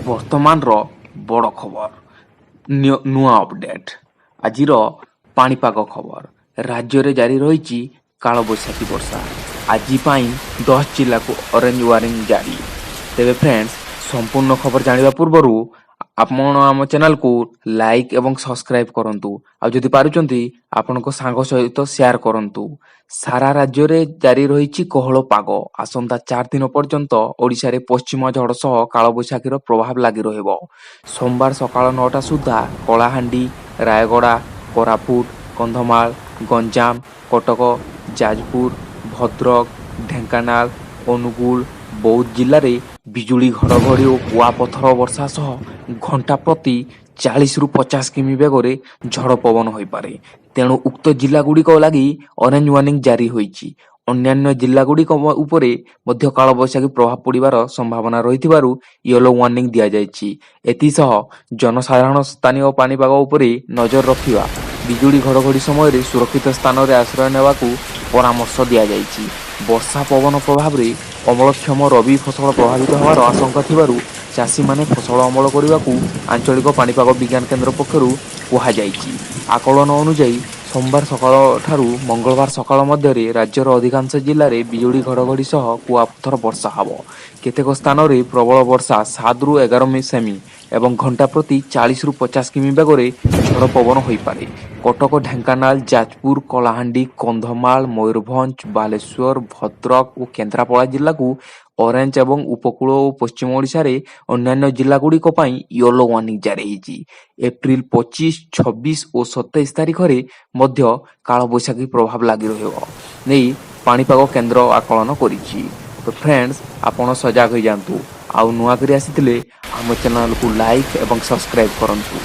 ବର୍ତ୍ତମାନର ବଡ଼ ଖବର, ନୂଆ ଅପଡେଟ୍, ଆଜିର ପାଣିପାଗ ଖବର। ରାଜ୍ୟରେ ଜାରି ରହିଛି କାଳବୈଶାଖୀ ବର୍ଷା। ଆଜି ପାଇଁ 10 ଜିଲ୍ଲାକୁ ଅରେଞ୍ଜ ୱାର୍ଣ୍ଣିଂ ଜାରି। ତେବେ ଫ୍ରେଣ୍ଡସ୍, ସମ୍ପୂର୍ଣ୍ଣ ଖବର ଜାଣିବା ପୂର୍ବରୁ ଆପଣ ଆମ ଚ୍ୟାନେଲକୁ ଲାଇକ୍ ଏବଂ ସବସ୍କ୍ରାଇବ୍ କରନ୍ତୁ ଆଉ ଯଦି ପାରୁଛନ୍ତି, ଆପଣଙ୍କ ସାଙ୍ଗ ସହିତ ସେୟାର କରନ୍ତୁ। ସାରା ରାଜ୍ୟରେ ଜାରି ରହିଛି କୋହଳ ପାଗ। ଆସନ୍ତା 4 ଦିନ ପର୍ଯ୍ୟନ୍ତ ଓଡ଼ିଶାରେ ପଶ୍ଚିମ ଝଡ଼ ସହ କାଳବୈଶାଖୀର ପ୍ରଭାବ ଲାଗି ରହିବ। ସୋମବାର ସକାଳ 9ଟା ସୁଦ୍ଧା କଳାହାଣ୍ଡି, ରାୟଗଡ଼ା, କୋରାପୁଟ, କନ୍ଧମାଳ, ଗଞ୍ଜାମ, କଟକ, ଯାଜପୁର, ଭଦ୍ରକ, ଢେଙ୍କାନାଳ, ଅନୁଗୁଳ, ବୌଦ୍ଧ ଜିଲ୍ଲାରେ ବିଜୁଳି, ଘଡ଼ଘଡ଼ି ଓ କୁଆପଥର ବର୍ଷା ସହ ଘଣ୍ଟା ପ୍ରତି 40ରୁ 50 କିମି ବେଗରେ ଝଡ଼ ପବନ ହୋଇପାରେ। ତେଣୁ ଉକ୍ତ ଜିଲ୍ଲାଗୁଡ଼ିକ ଲାଗି ଅରେଞ୍ଜ ୱାର୍ଣ୍ଣିଂ ଜାରି ହୋଇଛି। ଅନ୍ୟାନ୍ୟ ଜିଲ୍ଲାଗୁଡ଼ିକ ଉପରେ ମଧ୍ୟ କାଳବୈଶାଖୀ ପ୍ରଭାବ ପଡ଼ିବାର ସମ୍ଭାବନା ରହିଥିବାରୁ ୟେଲୋ ୱାର୍ଣ୍ଣିଂ ଦିଆଯାଇଛି। ଏଥିସହ ଜନସାଧାରଣ ସ୍ଥାନୀୟ ପାଣିପାଗ ଉପରେ ନଜର ରଖିବା, ବିଜୁଳି ଘଡ଼ଘଡ଼ି ସମୟରେ ସୁରକ୍ଷିତ ସ୍ଥାନରେ ଆଶ୍ରୟ ନେବାକୁ ପରାମର୍ଶ ଦିଆଯାଇଛି। ବର୍ଷା ପବନ ପ୍ରଭାବରେ ଅମଳକ୍ଷମ ରବି ଫସଲ ପ୍ରଭାବିତ ହେବାର ଆଶଙ୍କା ଥିବାରୁ ଚାଷୀମାନେ ଫସଲ ଅମଳ କରିବାକୁ ଆଞ୍ଚଳିକ ପାଣିପାଗ ବିଜ୍ଞାନ କେନ୍ଦ୍ର ପକ୍ଷରୁ କୁହାଯାଇଛି। ଆକଳନ ଅନୁଯାୟୀ, ସୋମବାର ସକାଳ ଠାରୁ ମଙ୍ଗଳବାର ସକାଳ ମଧ୍ୟରେ ରାଜ୍ୟର ଅଧିକାଂଶ ଜିଲ୍ଲାରେ ବିଜୁଳି, ଘଡ଼ଘଡ଼ି ସହ କୁଆପଥର ବର୍ଷା ହେବ। କେତେକ ସ୍ଥାନରେ ପ୍ରବଳ ବର୍ଷା 7ରୁ 11 ସେମି ଏବଂ ଘଣ୍ଟା ପ୍ରତି 40ରୁ 50 କିମି ବେଗରେ ଝଡ଼ ପବନ ହୋଇପାରେ। କଟକ, ଢେଙ୍କାନାଳ, ଯାଜପୁର, କଳାହାଣ୍ଡି, କନ୍ଧମାଳ, ମୟୂରଭଞ୍ଜ, ବାଲେଶ୍ୱର, ଭଦ୍ରକ ଓ କେନ୍ଦ୍ରାପଡ଼ା ଜିଲ୍ଲାକୁ ଅରେଞ୍ଜ ଏବଂ ଉପକୂଳ ଓ ପଶ୍ଚିମ ଓଡ଼ିଶାରେ ଅନ୍ୟାନ୍ୟ ଜିଲ୍ଲାଗୁଡ଼ିକ ପାଇଁ ୟେଲୋ ୱାର୍ଣ୍ଣିଂ ଜାରି ହୋଇଛି। ଏପ୍ରିଲ 25, 26 ଓ 27 ତାରିଖରେ ମଧ୍ୟ କାଳବୈଶାଖୀ ପ୍ରଭାବ ଲାଗି ରହିବ ନେଇ ପାଣିପାଗ କେନ୍ଦ୍ର ଆକଳନ କରିଛି। ତ ଫ୍ରେଣ୍ଡସ୍, ଆପଣ ସଜାଗ ହୋଇଯାଆନ୍ତୁ ଆଉ ନୂଆ କରି ଆସିଥିଲେ ଆମ ଚ୍ୟାନେଲକୁ ଲାଇକ୍ ଏବଂ ସବସ୍କ୍ରାଇବ୍ କରନ୍ତୁ।